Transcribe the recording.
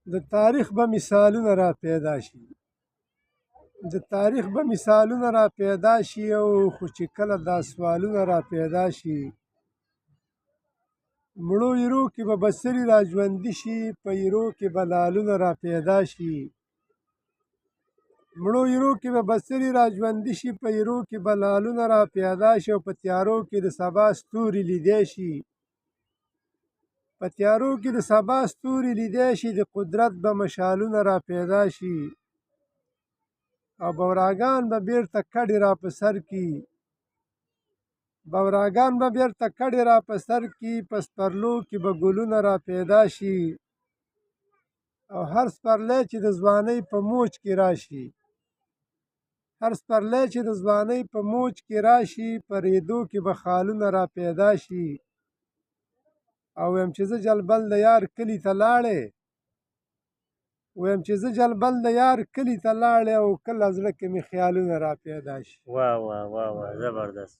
د تاریخ به مثالونه را پیدا شي، د تاریخ به مثالونه را پیدا شي، او خو چې کله دا سوالونه را پیدا شي، مړو ایرو کې به بڅري را ژوندي شي، په ایرو کې به لالونه را پیدا شي. مړو ایرو کې به بڅري را ژوندي شي، په ایرو کې به لالونه را پیدا شي، او په تیارو کې د سبا ستوري لیدی شي، په تیارو کې د سبا ستوري لیدی شي، د قدرت به مشالونه را پیدا شي، او بوراګان به بیرته کډې را په سر کي، بوراګان به بیرته کډې را په سر کي، په سپرلو کې به ګلونه را پیدا شي، او هر سپرلی چې د ځوانۍ په موج کې راشي، هر سپرلی چې د ځوانۍ په موج کې راشي، په ریدو کې به خالونه را پیدا شي. او وایم چې زه جلبل د یار کلي ته لاړې، وایم چې زه جلبل د یار کلي ته لاړې، او کله زړه کې مې خیالونه را پیدا شي. واه واه واه واه، زبردست.